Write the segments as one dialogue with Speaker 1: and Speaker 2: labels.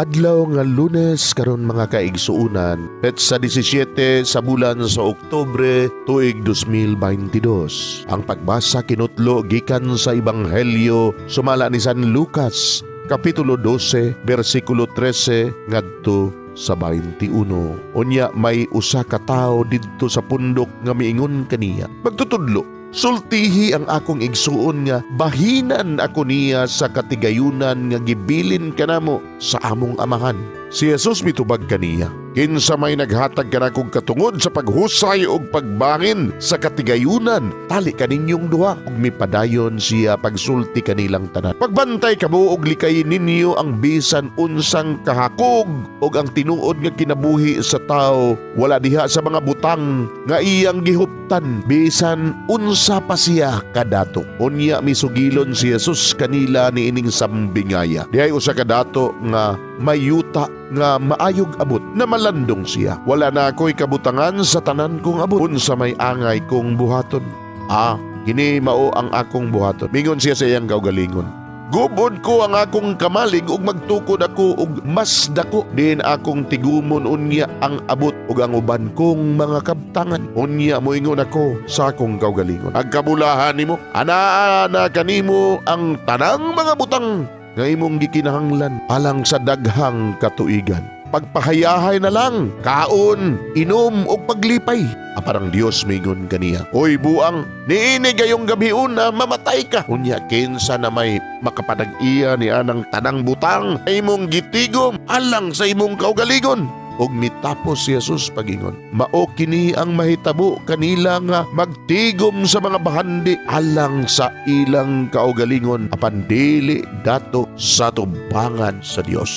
Speaker 1: Adlaw nga Lunes karon, mga kaigsuunan, petsa 17 sa bulan sa Oktubre, tuig 2022. Ang pagbasa kinutlo gikan sa Ebanghelyo sumala ni San Lucas, Kapitulo 12, versikulo 13 ngadto sa 21. Unya may usa ka tawo didto sa pundok nga miingon kaniya, "Magtutudlo, sultihi ang akong igsuon nga bahinan ako niya sa katigayunan nga gibilin kanamo sa among amahan." Si Jesus mitubag kaniya, "Kinsa may naghatag kanakong katungod sa paghusay og pagbangin sa katigayunan, tali kaninyong duha." Ug mipadayon siya pagsulti kanilang tanan, "Pagbantay kamo og likayin ninyo ang bisan unsang kahakog, og ang tinuod nga kinabuhi sa tao wala diha sa mga butang nga iyang gihuptan, bisan unsa pa siya kadato." Unya misugilon si Jesus kanila niining sambingaya, "Dihay usa ka dato nga mayuta nga maayog abot. Namalandong siya, 'Wala na ako'y kabutangan sa tanan kong abot. Unsa may angay kong buhaton? Ah, kini mao ang akong buhaton,' mingon siya sa iyang kaugalingon. 'Gubon ko ang akong kamalig ug magtukod ako og mas dako, diin akong tigumon unya ang abot ug ang uban kong mga kabtangan. Unya moingon ako sa akong kaugalingon: Agkabulahan nimo, anaa na kanimo ang tanang mga butang nga imong gikinahanglan alang sa daghang katuigan. Pagpahayahay na lang, kaon, inom ug paglipay.' Apan ang Dios mingon kaniya, 'Oy buang, niini gayong gabiuna mamatay ka. Unya kinsa na may makapanag-iya ni anang tanang butang nga imong gitigom alang sa imong kaugalingon?' Ug mitapos si Jesus pagingon, 'Mao kini ang mahitabo kanila nga magtigom sa mga bahandi alang sa ilang kaugalingon apan dili dato sa tubangan sa Dios."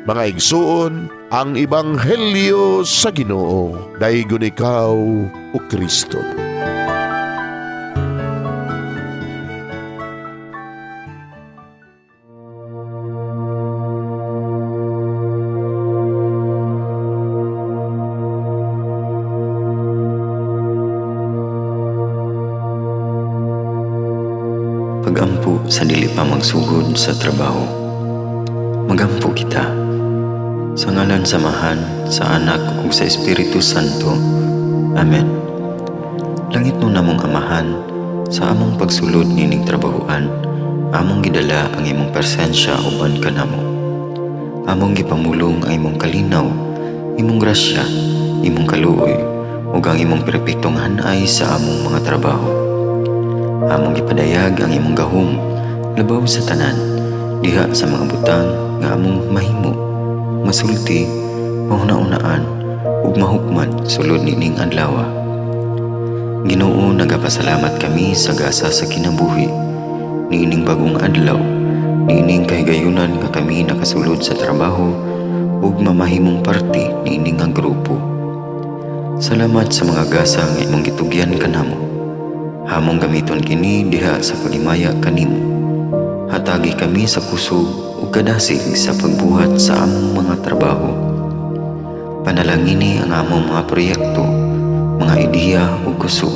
Speaker 1: Mga igsuon, ang Ebanghelyo sa Ginoo. Daygon ikaw, o Kristo.
Speaker 2: Pagampo sa dili pa magsugod sa trabaho. Magampo kita. Sa ngalan sa Amahan, sa Anak ug sa Espiritu Santo. Amen. Langitnon namong Amahan, sa among pagsulod nining trabahoan, among gidala ang imong presensya uban kanamo. Among gipamulong ang imong kalinaw, imong grasya, imong kaluoy, ug ang imong perpektong hanay sa among mga trabaho. Among gipadayag ang imong gahom labaw sa tanan diha sa mga butang nga among mahimo, masulti, mahuna-unaan ug mahukman sulod nining adlaw. Ginoo, nagapasalamat kami sa gasa sa kinabuhi niining bagong adlaw, niining kahigayunan nga kami nakasulod sa trabaho ug mamahimong parte niini nga grupo. Salamat sa mga gasa nga imong gitugyan kanamo. Among gamiton kini diha sa paghimaya kanimo. Hatagi kami sa kusog ug kadasig sa pagbuhat sa among mga trabaho. Panalangini ang among mga proyekto, mga ideya ug kusog.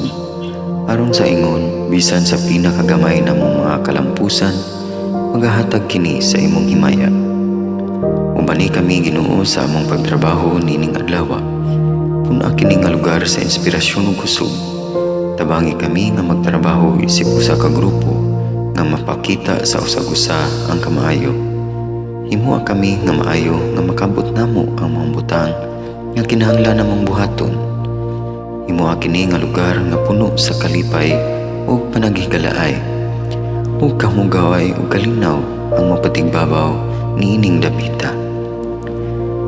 Speaker 2: Aron sa ingon, bisan sa pinakagamay namong mga kalampusan, magahatag kini sa imong himaya. Ubani kami, Ginoo, sa among pagtrabaho nining adlaw. Pun-a kini nga lugar sa inspirasyon ug kusog. Tabangi kami nga magtrabaho isip usa ka grupo nga mapakita sa usag-usa ang kamaayo. Himoa kami nga maayo nga makabot namo ang mga butang nga kinahanglan namong buhaton. Himoa kini nga lugar nga puno sa kalipay ug panaghigalaay. Ug kamugaway ug kalinaw ang mapatigbabaw niining dapita.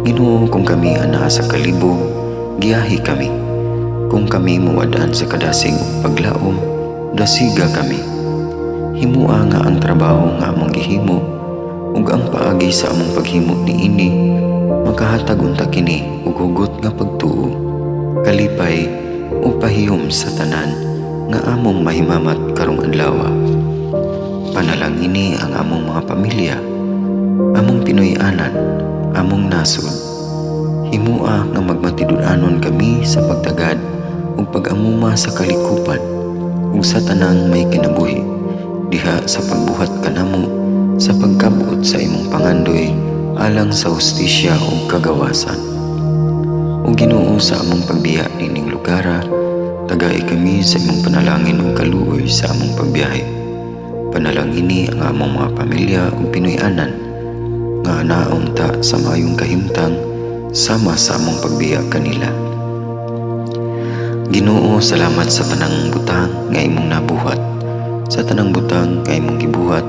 Speaker 2: Ginoo, kung kami anaa sa kalibog, giyahi kami. Kung kami muwad-an sa kadasig ug paglaom, dasiga kami. Himoa nga ang trabaho nga among gihimo ug ang paagi sa among paghimo niini makahatag unta kini og hugot nga pagtuo, kalipay ug pahiyom sa tanan nga among mahimamat karong adlaw. Panalangini ang among mga pamilya, among Pinoy-anan, among nasod. Himoa nga magmatinud-anon kami sa pagtagad ug pag-amuma sa kalikupan ug sa tanang may kinabuhi diha sa pagbuhat kanamo sa pagkabot sa imong pangandoy Alang sa hustisya ug kagawasan. O Ginoo, sa among pagbiya niining lugara, tagai kami sa imong panalangin ug kaluoy sa among pagbiyahe. Panalangini ang among mga pamilya ug Pinoy-anan nga anaon ta sa maayong kahimtang sama sa among pagbiya kanila. Ginoo, salamat sa tanang butang nga imong nabuhat, sa tanang butang nga imong gibuhat,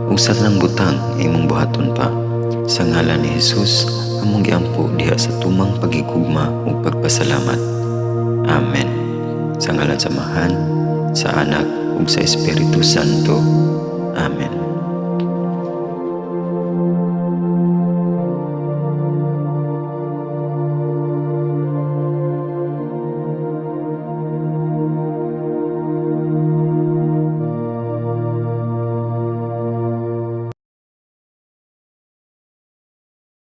Speaker 2: ug sa tanang butang nga imong buhaton pa. Sa ngalan ni Jesus, among giampo diha sa tumang paghigugma ug pagpasalamat. Amen. Sa ngalan sa Amahan, sa Anak ug sa Espiritu Santo. Amen.